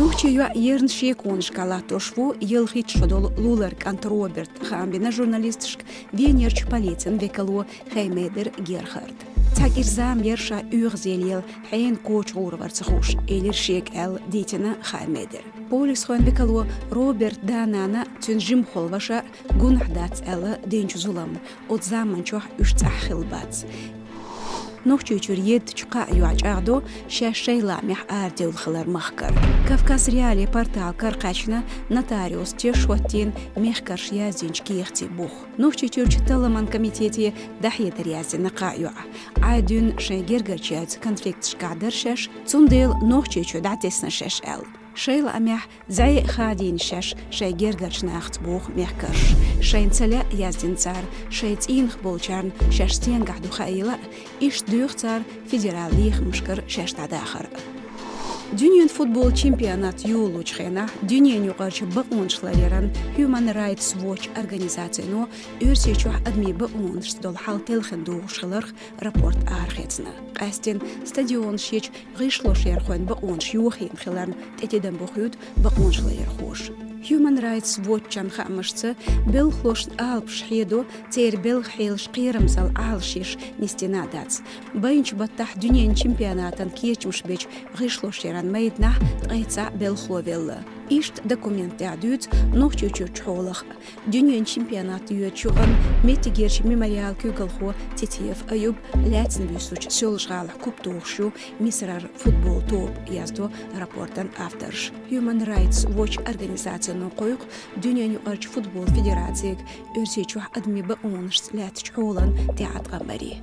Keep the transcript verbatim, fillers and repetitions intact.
Нохчийн йоӀ ерна шеконашкахь латтош ву ялхитта шо долу Лулара кӀант Роберт, хаам бина журналисташка Венерчу полицин векало Хаймедер Герхард. Цхьа кӀира зама яра ша оьгӀазъелла, хьенан коча гӀур вара ца хууш, элира шега аьлла, дийцина Хаймедера. Полисхойн векало Роберт да-нана, цуьнан жимахволу ваша гунахь дац аьлла динчу зулам, оцу заманчохь уьш цӀахь хилла бац. Нохчийчуьра еттачу кхаа йоӀа чӀагӀдо шаьш шайн лаамехь арадевлла хилар махкара. Кавказ.Реалии портал каракхаьчна нотариус теш хӀоттийна мехкарша яздинчу кехатийн бух. Нохчийчуьрчу талламан комитете дӀахьедар яздина кхаа йоӀа. Ӏай дуьйна шайн гергарчаьрца конфликташкахь дара шаьш, цундела Нохчийчу дӀатесна шаьш аьлла. Шайн лаамехь зӀе а хадийна шаьш шайн гергарчу нахаца боху мехкарша. Шайна ца лаьа яздина цара, шайн цӀийнах болчарна шаьш стенгахь ду хаийла а, иштта доьху цара федерал лехамашкара шаьш дӀадахар а. Дуьненан футбол чемпионат йолалучу хенахь дуьненаюкъарчу бакъонаш ларъяран Human Rights Watch организацино Оьрсийчохь адамийн бакъонашца долу хьал телхина догӀуш хиларх рапорт арахецна. Къаьсттина стадионаш йича гӀишлошъярхойн бакъонаш йохийна хиларна тӀе тидам бохуьйту бакъонаш ларъярхоша. Human Rights Watch-ан хаамашца, белхалошна алапаш хьедо, церан белхан хьелаш кхерамзалла Ӏалашъеш нисдина а дац. Байначу баттахь дуьненан чемпионатан кечамаш бечу гӀишлошъяран майданахь ткъе цхьаъ белхало велла. Иштта документ тӀехь дуьйцу Нохчийчуьрчу хьолах. Дуьненан чемпионат йоьдучу юкъанна меттигерчу «Мемориал» куьйгалхо Титиев Аюб лаьцна вуьсучу Соьлжа-ГӀалахь куп тухуш ю Мисарара футбол тоба, яздо рапортан авторша. Human Rights Watch организацино кхойкху дуьненаюкъарчу футбол федерацига Оьрсийчохь адамийн бакъонашца лаьттачу хьолан тӀехь а ткъам баре.